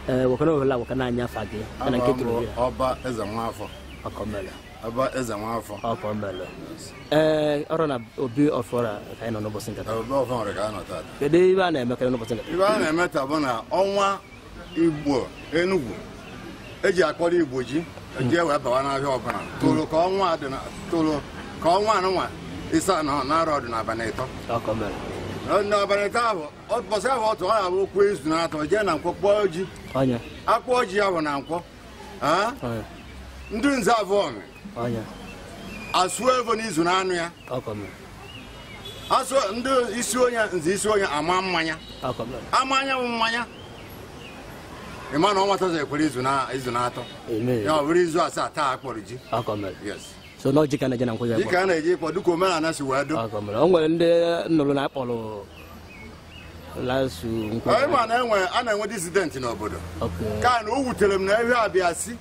Ee, wakana wala wakana anya afa gị na nke tụrụ gị. Ọba Eze Nwafọ. Ọkọmele. Ọba Eze Nwafọ. Ọkọmele. Ee, ọrụ na Obi Ọfọra ka anyị nọ n'ụbọchị nkata. Obi Ọfọra ka anyị nọ tata. Kedu ibe a na-eme karị n'ụbọchị nkata? Ibe a na-eme taa bụ na ọnwa Igbo Enugu eji akpọrọ Igbo ji eji wee bawa n'ahịa ọbụla tụrụ ka ọnwa dị na tụrụ ka ọnwa anụnwa ịsa na na-arọ ọdụ n'abalị 3. Ọkọmele. N'abalị 3 ahụ ụbọchị ahụ otu ọ na-abụ okwu izu na atọ jee na nkwọ kpọọ ji. Akpọọ ji ahụ na nkwọ. Ndị nze abụọ asụ evo n'izu na anụ ya. Asụ ndị isi onye nze isi onye ama mmanya. Amanya bụ mmanya. Ịma na ọnwa tọzọ ekwere izu na atọ. Ya ọ bụrụ izu 7 taa akpọrọ ji. Yes. So no jika na jena nkwọ ya. Jika na-eji ịkpọ dịka omenala si wee do. O nwere ndị nnụrụ na-akpọrọ lasu nkwọ. Ịma na enwe a na-enwe disident n'obodo. Ka na o wutere m na ihe abịa si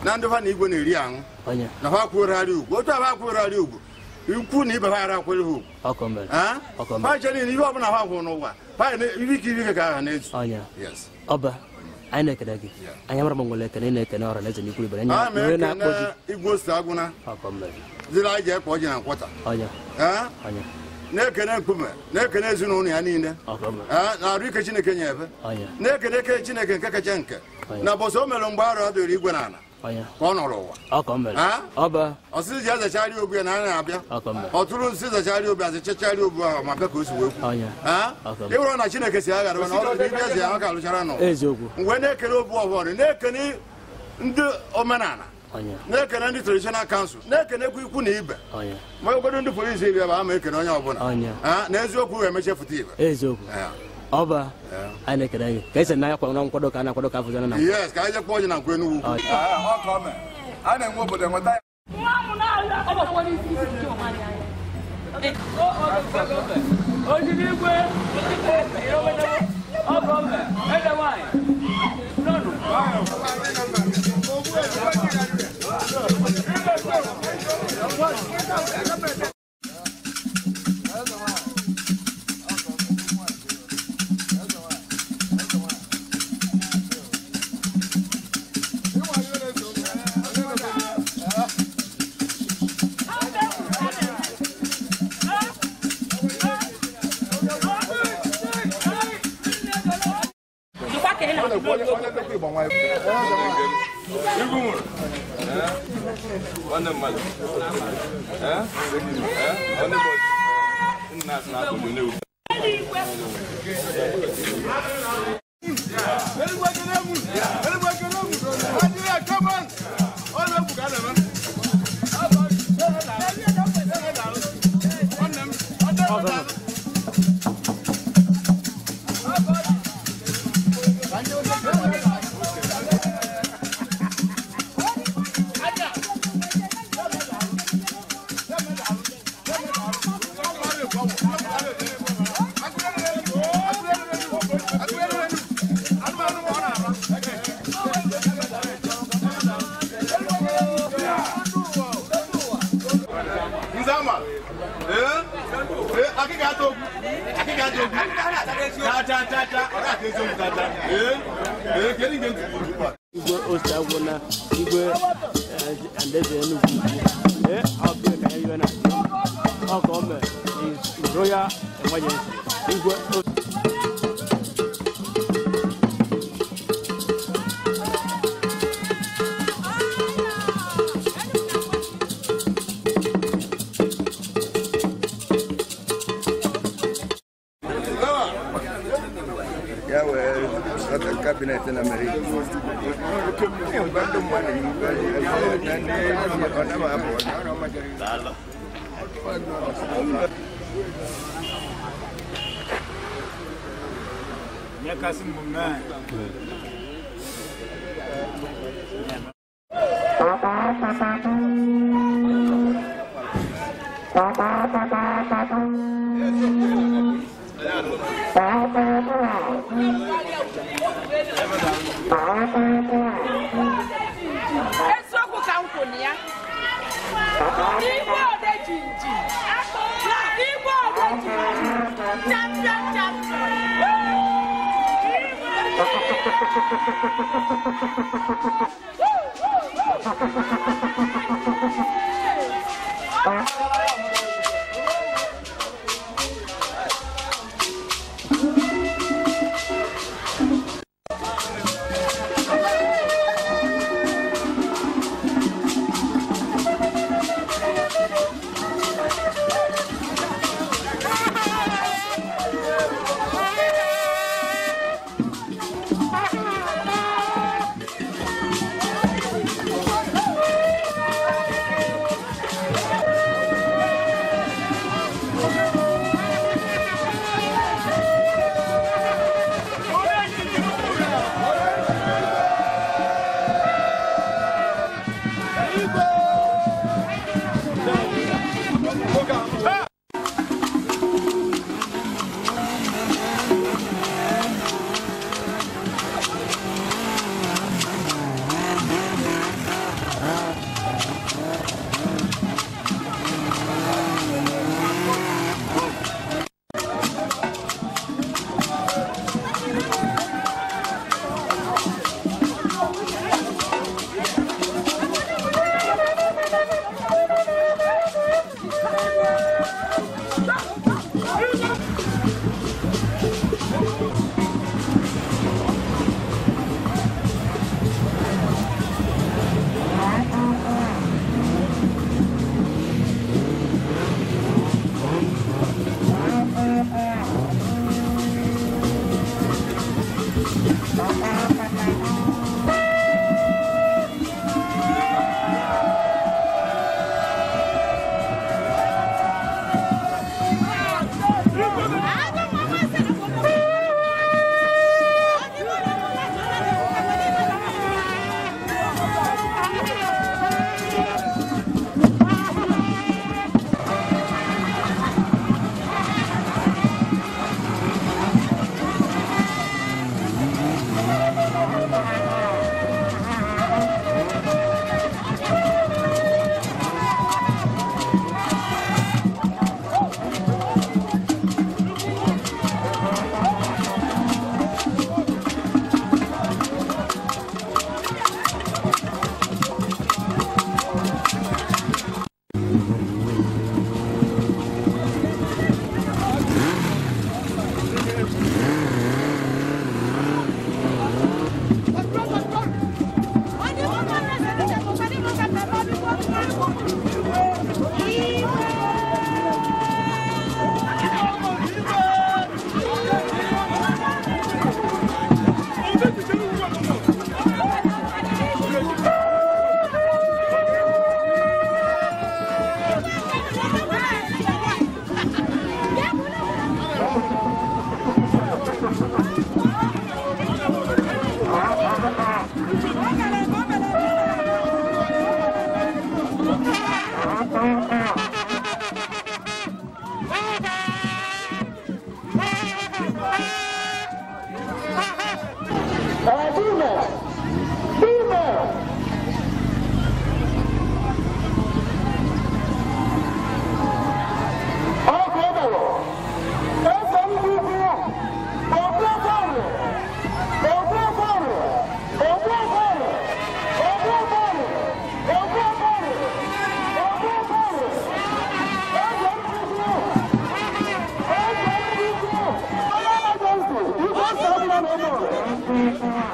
na ndị fa na igwe na-eri aṅụ. Na ha kwuregharị ugwu. Otu ha kwuregharị ugwu. Ikwu na ibe ha ara akwere ha ugwu. Ha chere na ihe ọbụla ha kwuru n'ụwa. Ha ibe ike ibe ka ha na-ezu. Yes. Ọba anyị na-ekene gị. Anyị mara ma nwere ekene na-ekene ọra na eze n'ikwu ibe. Anyị na-ekene Igwe ose agwụna. Ziri anyị ji ekpo ji na nkwọta. Na-ekene nkume, na-ekene ezinụlọ ya niile. Na arụ ike Chineke nye ebe. Na-ekene eke Chineke nke kacha nke. Na bọsọ o mere mgbe arụ adịrị igwe n'ala. Ka ọ nọrọ ụwa. Ọsịsị ji azachari obi ya na a na-abịa. Ọ tụrụ nsị zachari obi azachachari obi ahụ ma bịa ka o si wee kwu. Ịwụrụ na Chineke si aghara na ọrụ ndị eze ahụ ka alụchara n'ụwa. Mgbe na-ekene obi ọhụrụ, na-ekene ndị omenala, na-ekene ndị traditional council, na-ekenekwa ikwu na ibe. Ma ogodo ndị polisi bịa bụ ama ekene onye ọbụla. Na eziokwu wee mechefụta ibe. Eziokwu. Ọba anyị na-ekene gị ka esi na akwa na nkwado ka a na-akwado ka afụzana na yes ka anyị jekwa ọjị na nkwa Enugu ukwu. A na-enwe obodo enweta Igwe ose agwụna igwe Eze Enugu ukwu. Ọ bụ ka ya iwe na ọ ka o mere His Royal Emergency Igwe. Cabinet in America. Eziokwu ka m kwụ na ya. Igwe ode jinji. Igwe ode jinji. Champion champion. Igwe.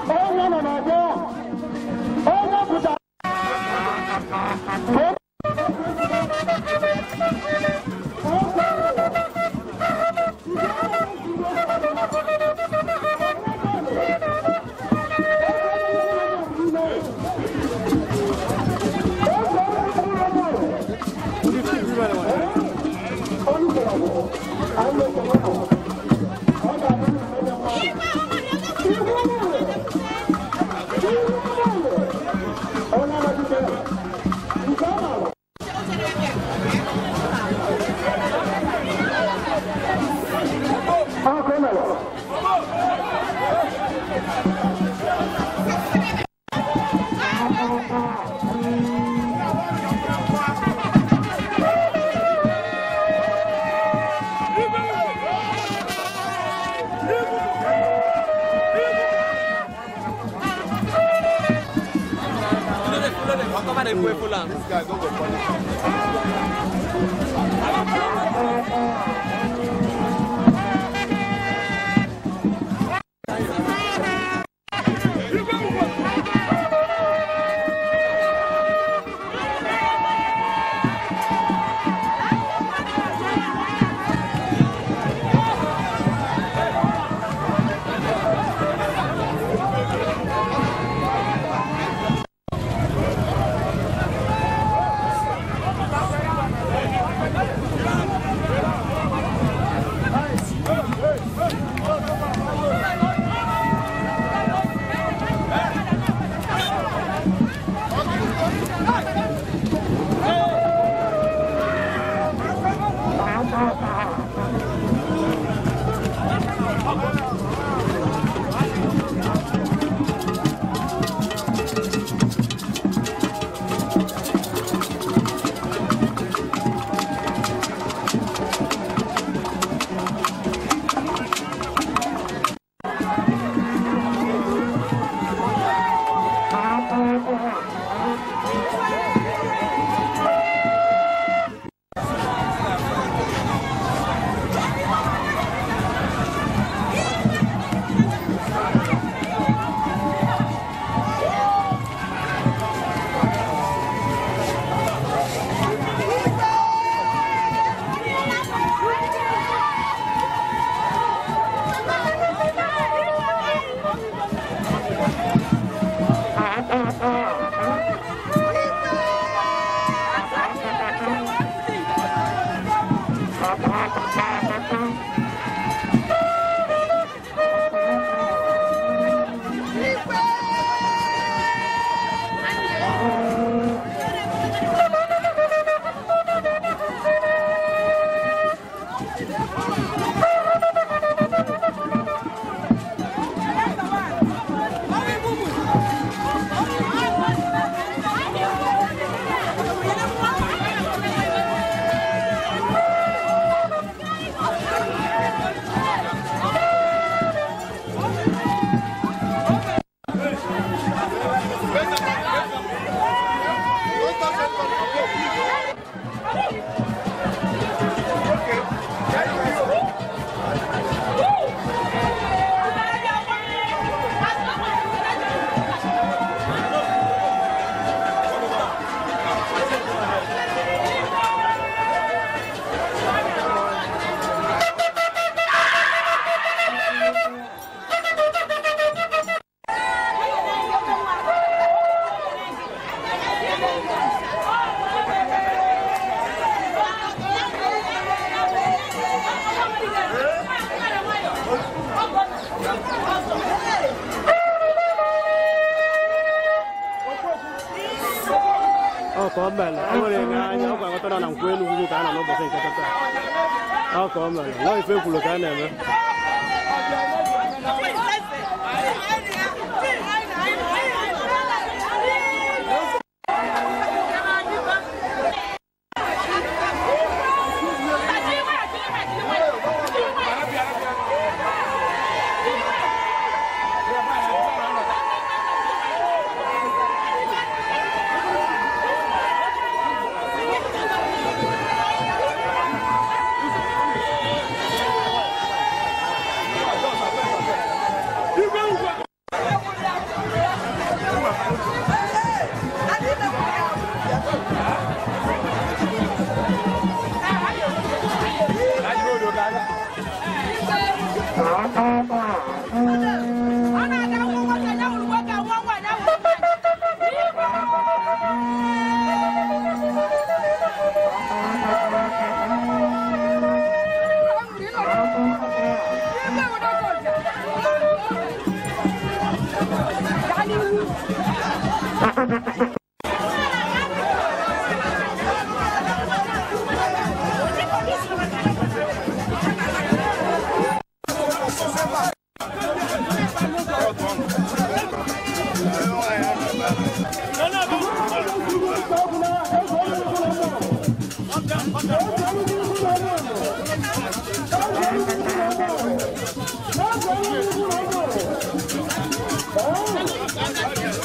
Onye nọ na This guy go go punish him.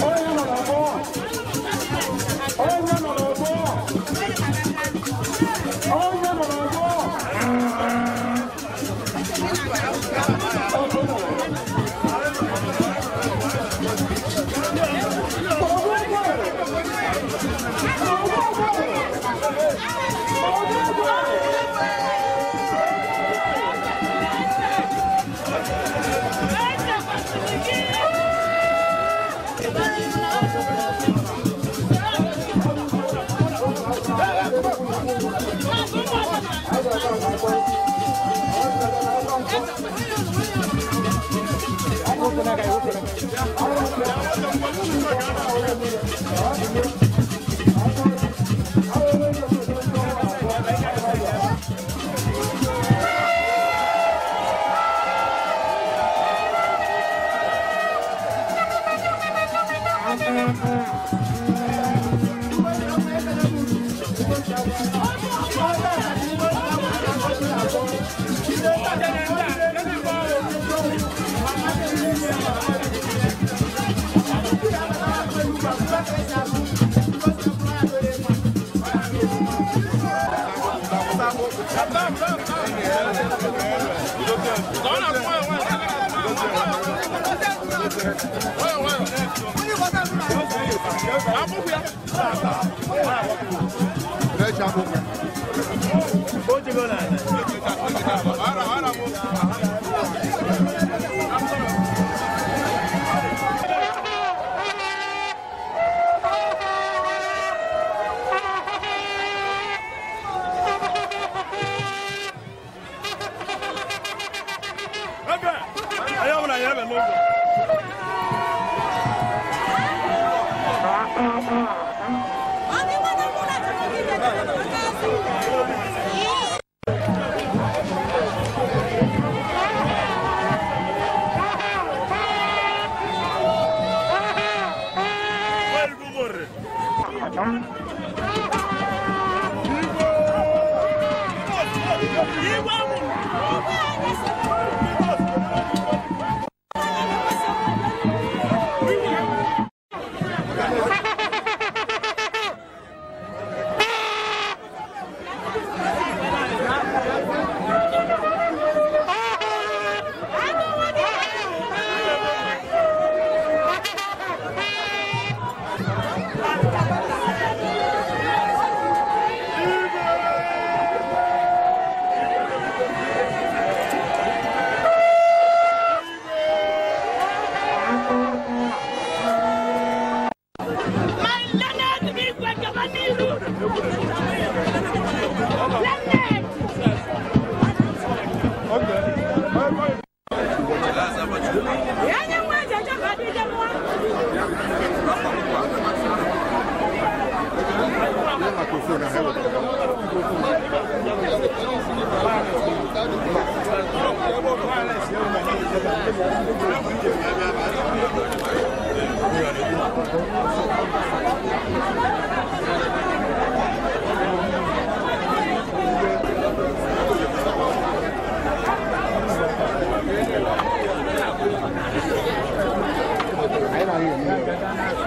Oh!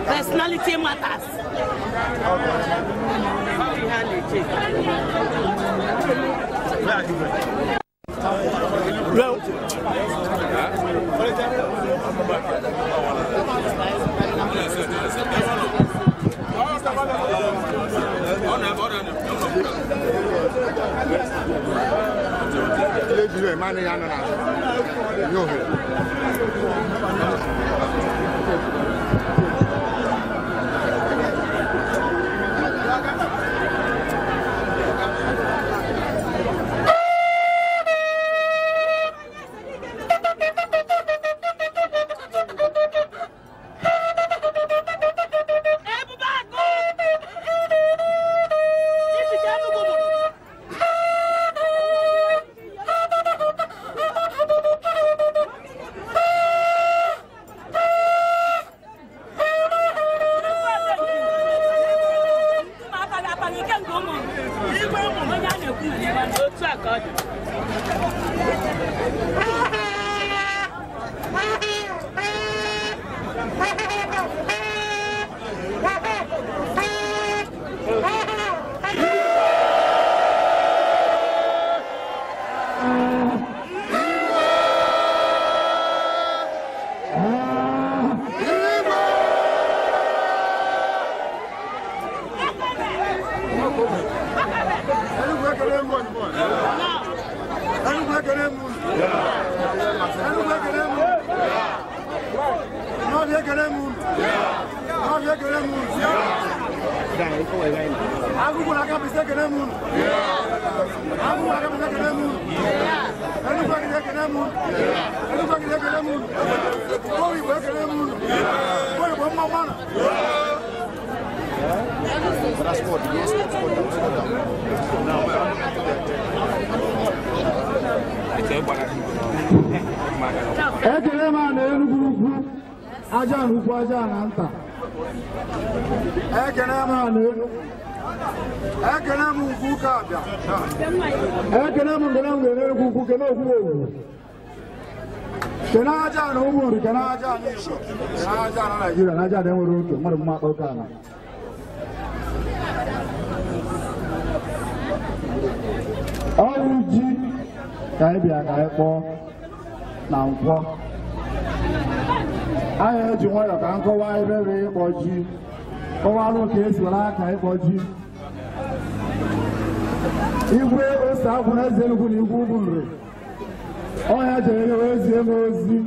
Personality matters. Ekele m unu. Abịa ekele m unu. Agụgụ na aka mbise ekele m unu. Agụgụ na aka mbise ekele m unu. Enugwu Agidi ekele m unu. Enugwu Agidi ekele m unu. Igbo ekele m unu. Igbo mma mmanụ. Ekele m na Enugwu Ukwu aja na ukwu aja na nta. Ekele m na ekele m ukwu ka abịa. Ekele m ngene ngene Enugwu Ukwu kene okwu ogwu. Kene aja na ụmụnri kene aja na Igbo kene aja na Naịjirịa na aja na enwere oke mmadụ mma akpa oke ala. Ọrụ ji ka anyị bịa ka anyị kpọọ na nkwọ. Anyị eji nwayọọ ka nkọwa ebe bụ ịkpọ ji, kọwalụ ka esi were aka ịkpọ ji. Igwe ose akwụ na eze Enugwu na igwe ugwu nri. Ọnya jere wee zie m ozi.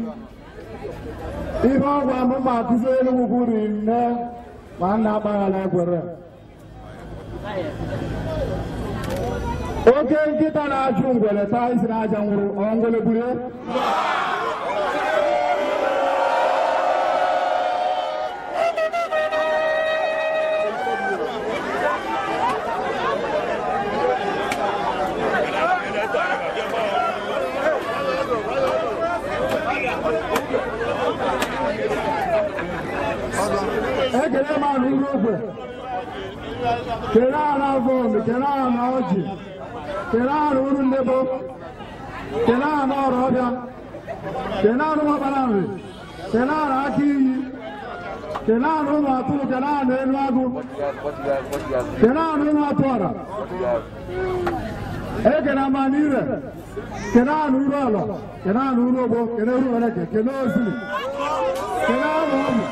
Ihe ọgwa m ma akụzi Enugwu Ukwu rinne ma nna akpaghara ekwere. Oke nkịta na-achụ ngwere taa isi n'aja nwụrụ, ọ ngwere gburu ya? Ekele m anụ ụlọ okwe, kele anụ afọ omi, kele anụ ọjị, kele anụ uru nnebo, kele anụ ọrụ ọbịa, kele anụ ọkpara nri, kele anụ aka iyi, kele anụ ụmụ atụrụ, kele anụ elu agụ, kele anụ ụmụ atụ ọra. Ekele ama n'ire, kele anụ uru ọlọ, kele anụ uru ogbo, kele uru wereke, kele ozili, kele anụ ọmụ.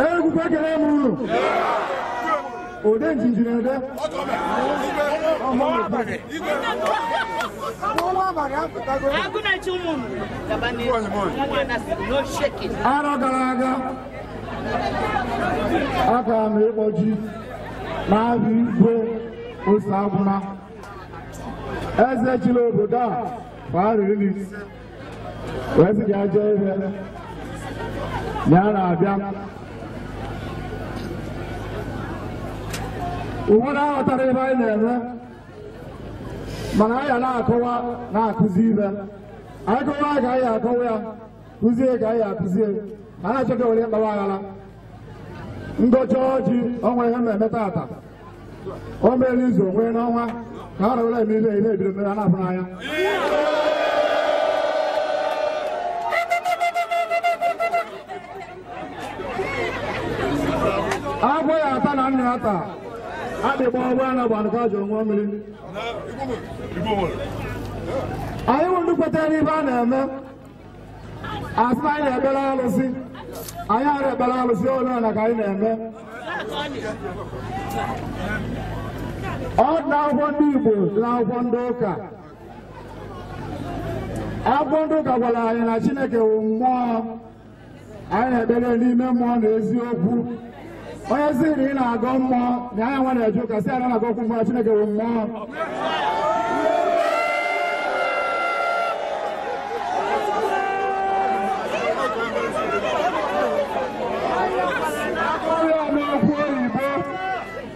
Enugwu ekele m unu. Ode njinji na-ede. Arọ gara aga, aka m ịkpọ ji na-abịa igwe ose agwụna. Eze chịrị obodo a kwagharịrị wee sị ka jee ihe na ya na-abịa. Ụfọdụ aghọtara ebe anyị na-eme, mana anyị na-akọwa na-akụzi ibe. Anyị kọwa ka anyị akọwa ya, kụzie ka anyị akụzie. Anyị achọghị were mkpawa aghara. Ngọcha ọjị ọnwa ihe mmemme tata. O mere izu onwe n'ọnwa ka ha rụrụ eme ihe ihe ebido mere a na-afụ n'anya. Agwọ ya ata na nna ya taa. Adịgba ọgbọ ya na gbanụka jụrụ nwa mmiri. Anyị bụ ndị kwetara ibe a na-eme. Asị na anyị na-ekpere alụsị. Anyị ara ekpere alụsị omenala ka anyị na-eme. Ọ dị n'akwụkwọ ndị Igbo dị n'akwụkwọ ndị ụka. Akwụkwọ ndị ụka gwara anyị na Chineke wụ mmụọ. Anyị na-ekpere n'ime mmụọ na eziokwu. Onye sị na ị na-agọ mmụọ na anya nwa na-eje ụka sị ana na-agọ okwu mmụọ Chineke wụ mmụọ.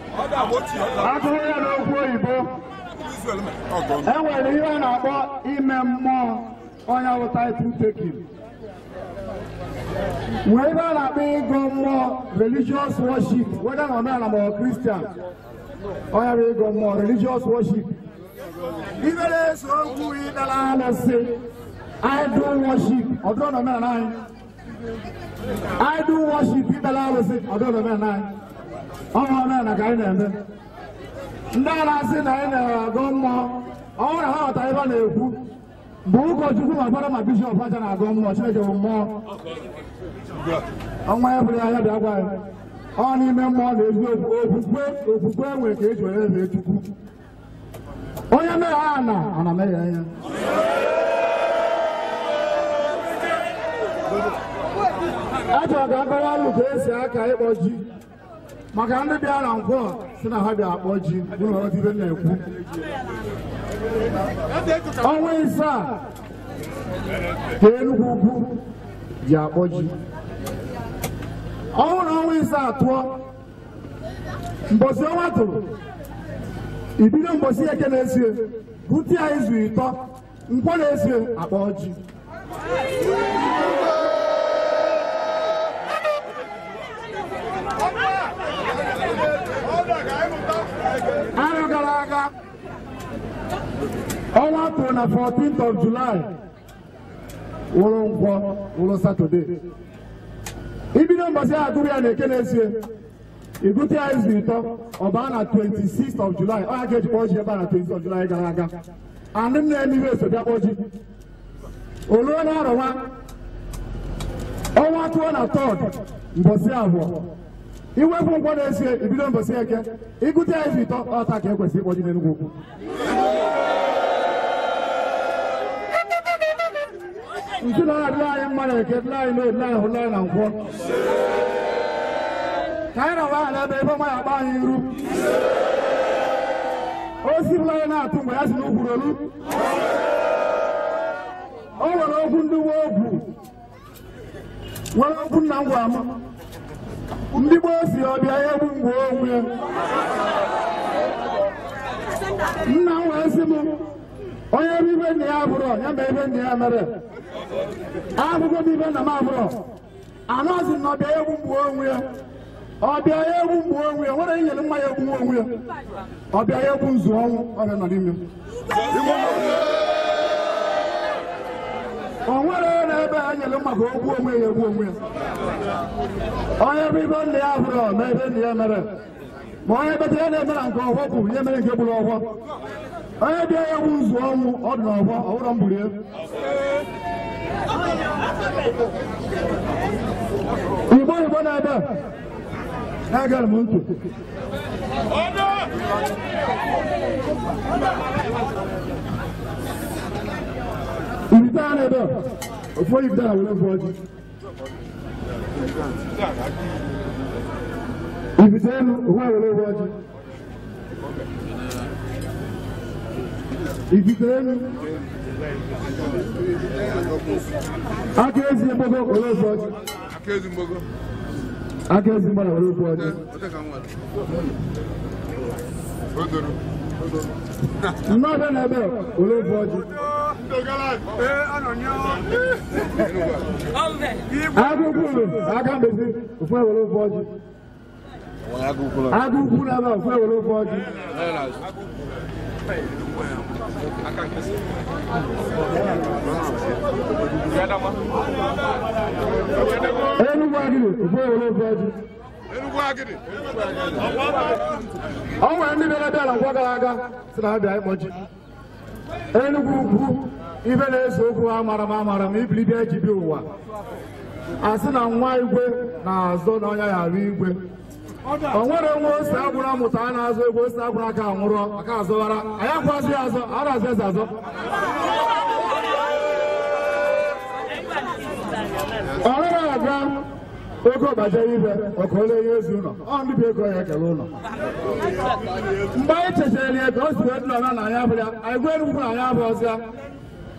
Akụrụ ya n'okwu oyibo. E nwere ihe a na-akpọ ime mmụọ onye wụ title taking. Nwee ebe a na-akpọ ịgọ mmụọ religious worship, whether na omenala ma ọ Christian. Onye bụ ịgọ mmụọ religious worship. Ibe na-eso okwu ịdara alụsị idol worship, ọ dụrụ na omenala anyị. Idol worship ịdara alụsị, ọ dụrụ na omenala anyị. Ọ bụ omenala ka anyị na-eme. Ndị a na-asị na anyị na-agọ mmụọ, ọ bụrụ na ha ghọtara ebe a na-ekwu, mgbe ụkọchukwu ma fada ma bishọp aja na-agọ mmụọ, Chineke bụ mmụọ. Ọnwa ya bụrụ ya bịa gwa anyị. Ọ n'ime mmụọ na eziokwu, okwukwe okwukwe nwere ka eji were ebe Chukwu. Onye mere ana ana mere ya. Achọrọ ka akọwa alụ ka esi aka ịkpọ ji maka ndị bịa na nkwọ si na ha bịa akpọ ji bụ na ọdịbe na-ekwu. Ọnwa ịsaa ka Enugwu Ukwu ji akpọ ji. Ọnwụ na ọnwa ịsaa tụọ mbọsị ọnwa tụrụ ibido mbọsị eke na-esie gụta ya izu ịtọ nkwọ na-esie akpọ ji. Arọ gara aga ọnwa tụrụ na 14th of July wụrụ nkwọ wụrụ Satọde. Ibido mbọsị a gụrụ ya na eke na-esie igute ya izu ịtọ ọ baa na 26th of July. Ọ ya ka eji kpọọ ji ebe a na 26th of July gara aga. Andị m na-eme ihe eso bịa kpọọ ji. Oluo na arọ nwa ọnwa tụọ na 3rd mbọsị abụọ iwepụ nkwọ na-esie ibido mbọsị eke igute ya izu ịtọ ọta ka ekwesị ịkpọ ji n'Enugwu Ukwu. Ntu na adịla anyị mma na eke dịla anyị n'odila anyị hụla anyị na nkwọ. Ka anyị na-agba ala ebe ebe ọma ya agba anyị iru. O sibụla anyị na-atụ mgbe ya si n'ukwuru olu. O nwere okwu ndị gboo okwu nwere okwu nna m gwa m. Ndị gboo si ọbịa ya egbu mgbe onwe. Nna m wee sị m onye ebe ibe nna ya abụrọ ya ma ebe nna ya mere. Ahụgo m ibe nna m abụrọ. Anọzi m na ọbịa ya egbu mgbe onwe ya. Ọbịa ya egbu mgbe onwe ya nwere nyere mma ya egbu onwe ya. Ọbịa ya egbu nzu ọnwụ ọbịa nọ n'ime. O nwere na ebe a nyere mma ka o gbuo onwe ya egbu onwe ya. Onye ebe ibe nna ya abụrọ ma ebe nna ya mere. Ma onye bete ya na-eme na nke ọgbọ kwuru ihe mere nke gburu ọgbọ. Onye bịa ya egbu nzu ọnwụ ọ dị n'ọgbọ ọ bụrụ mburu ya. Igbo Igbo na-ebe na-egere m ntị. Ibite a na-ebe ofu onye ibite na were ofu ọjị. Ibite elu onwe were ofu ọjị. Ibite elu aka ezi mgbogo were ofu ọjị. Aka ezi mgbada were ofu ọjị. Nnọọ na-ebe were ofu ọjị. Agụkwuru aka mbezi ofu ewere ofu ọjị. Agụkwuru ebe ofu ewere ofu ọjị. Enugwu Agidi ofu ewere ofu ọjị. Ọ nwere ndị bịara bịa na nkwọ gara aga sị na ha bịa ịkpọ ji. Enugwu Ukwu ibe na-ese okwu amara m amara m ibilibịa eji bịa ụwa. A sị na nwa igwe na-azọ na ọnya ya arụ igwe. O nwere nwa ose agwụrụ amụta a na-azụ egwu ose agwụrụ aka anwụrọ aka azọwara anyị akwazị ya azọ a na-azọ eze azọ. Ọ naghị aga oke ọgbaje ibe ọka ole ihe ezi ụlọ ọ ndị bi ego ya ekele ụlọ. Mgbe anyị chechara ya ka o si wee dị n'ọna na anyị abụrụ ya anyị gwa Enugwu na anyị abụ ọzọ ya.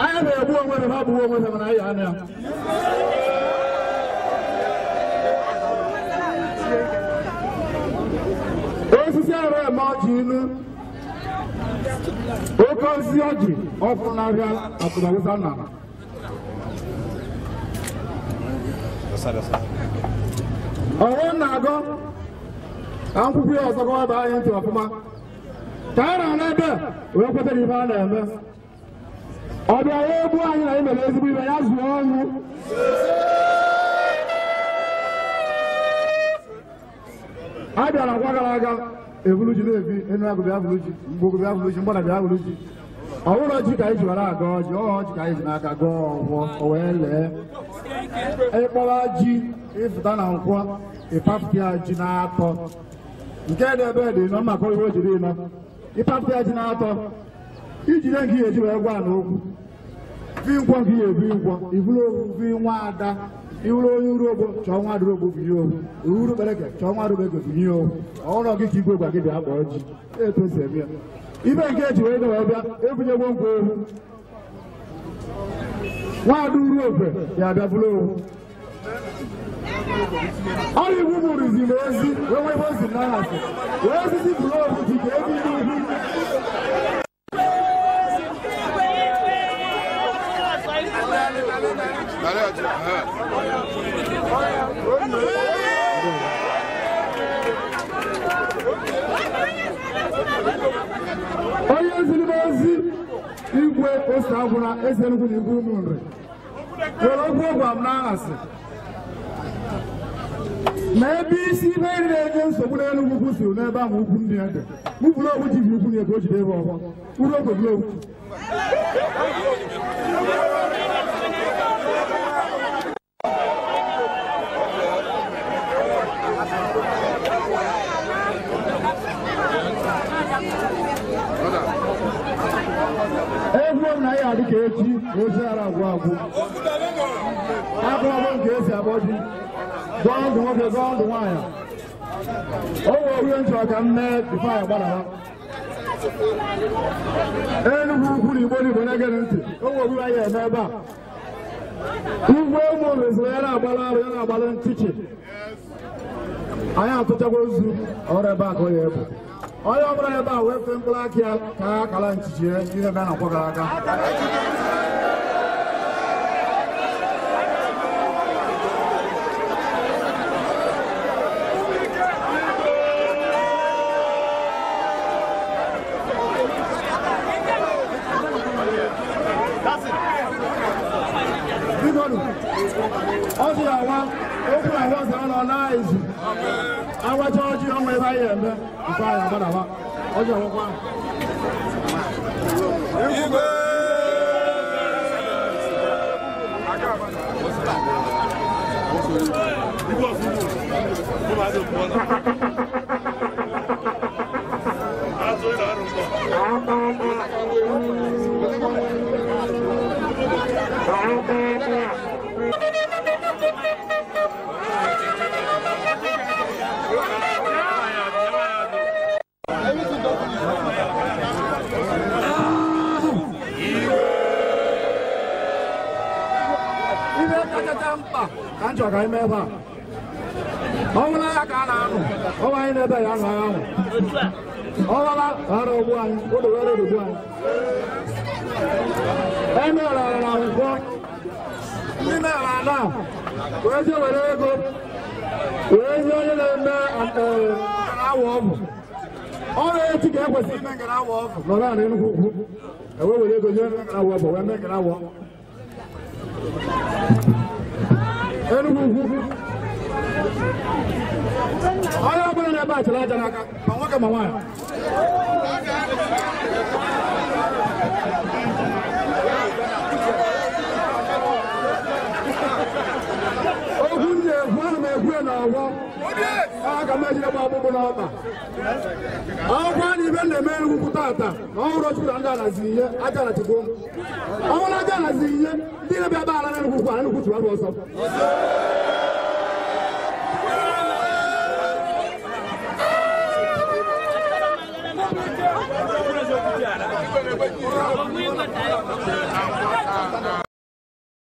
Anyị na-egbu onwe ha ma gbuo onwe ha mana anyị anụ ya. Osisi arụ eme ọjị ilu oke osisi ọjị ọkwụrụ na-abịa atụmawụsa nna. Ọwụ na-agọ ka nkwụkwụ ya ọzọ gọwa baa anyị ntị ọfụma ka a na-ana ebe wee kweta na ibe a na-eme. Ọ bịa ya egbu anyị na imere ezigbo ibe ya zụọ ọnwụ. A bịara akwa gara aga ebulu ji na-ebi enu agụ bịa bulu ji mgbogo bịa bulu ji mgbada bịa bulu ji. Ọ bụrụ ji ka anyị ji were aga ọjị ọ ọjị ka anyị ji n'aka gọọ ọgwọ o wee lee. Ịkpọwa ji ịfụta na nkwọ ịpapụta ya ji na-atọ nke dị ebe dị nọ maka iwe jiri nọ ịpapụta ya ji na-atọ Ijide nke ihe eji wee gwa na okwu. Vi nkwọ nke ihe ebi nkwọ, ibulu okwu vi nwa ada, iwuru onye uru ogbo chọọ nwa adịrị ogbo binye okwu, uru kpereke chọọ nwa adịrị ogbo binye okwu. Ọhụrụ gị ka igwe gwa gị bịa kpọọ ji. Etu esi eme ya. Ibe nke eji wee wee bịa, ebunyegwo nkwọ ewu. Nwa ada uru okwe ya abịa bụrụ owu. Ọrụ iwu mụrụzi m ozi, wee nwee ebe ozi m n'ahasị. Wee osisi bụrụ owu ji ka ebi n'ugwu. Onye ziri m ozi igwe ose agwụla eze Enugu na igwe ụmụ nri were okwu ọgwa m n'ahasị na ebe isi ihe na-enye nsogbu n'Enugwu ukwu si n'ebe ahụ ukwu ndị ya dị. Mụ bụrụ ogbu ji bụ ukwu na ebe o jide ebe ọgbọ uru ogwe bụrụ ogbu. Egwu m na ya adị ka echi na ozi ara agwụ agwụ. Akụrụngwa nke esi abọ ji gụọ ndụ nwoke gụọ ndụ nwaanyị. O nwere ihe nchọrọ ka m mee bifo anyị gbadara. Enugwu ukwu na Igbo n'Igbo na-ege ntị. O nwere ihe anyị eme ebe a. Igwe ụmụ rụziri ya na-agbalị arụ ya na-agbalị nchichi. Anyị atụchakwa ozu ọrụ ebe a ka ọ ya ebu. Onye ọbụla ebe a wee fee mkpụrụ aka ya ka ha kala nchichi ya ihe ebe a na-akwọ gara aga. Ọjị awa, okwu na awa zara nọ na-ezu. Awacha ọjị ọnwa ebe anyị eme nke anyị agbadawa. Ọjị ọwụkwa. Igwe! Ibe kachacha mkpa ka m chọrọ ka anyị mee ebe a. Ọ bụla ya ka a na-anụ, ọ bụ anyị na-ebe ya anụ ahụ. Ọ bụla ghara ogbu anyị, o dowere odogbu anyị. E mere ala na nkwọ, ndị mere ala a, wee jee were ego, wee nye onye na-eme awa ọgwụ. Ọ na-echi ka ekwesịrị ime nkara awa ọgwụ nọrọ ala Enugwu ukwu. E wee were ego nye onye nkara awa ọgwụ wee mee nkara awa ọgwụ. Enugwu ukwu. Onye ọbụla na-ebe a chere aja n'aka, ma nwoke ma nwaanyị. Okwu m na-ekwu, ana m ekwu ya n'ọgbọ. Aka m ejide gba ọkpụkpụ n'ọkpa. Akwụkwọ a na ibe na-eme Enugwu ukwu tata na ọhụrụ Chukwu na ndị anaziri ihe, aja na chukwu. Ọhụrụ aja anaziri ihe, ndị na-abịa ebe ala n'Enugwu ukwu, Enugwu tụrụ ọsọ.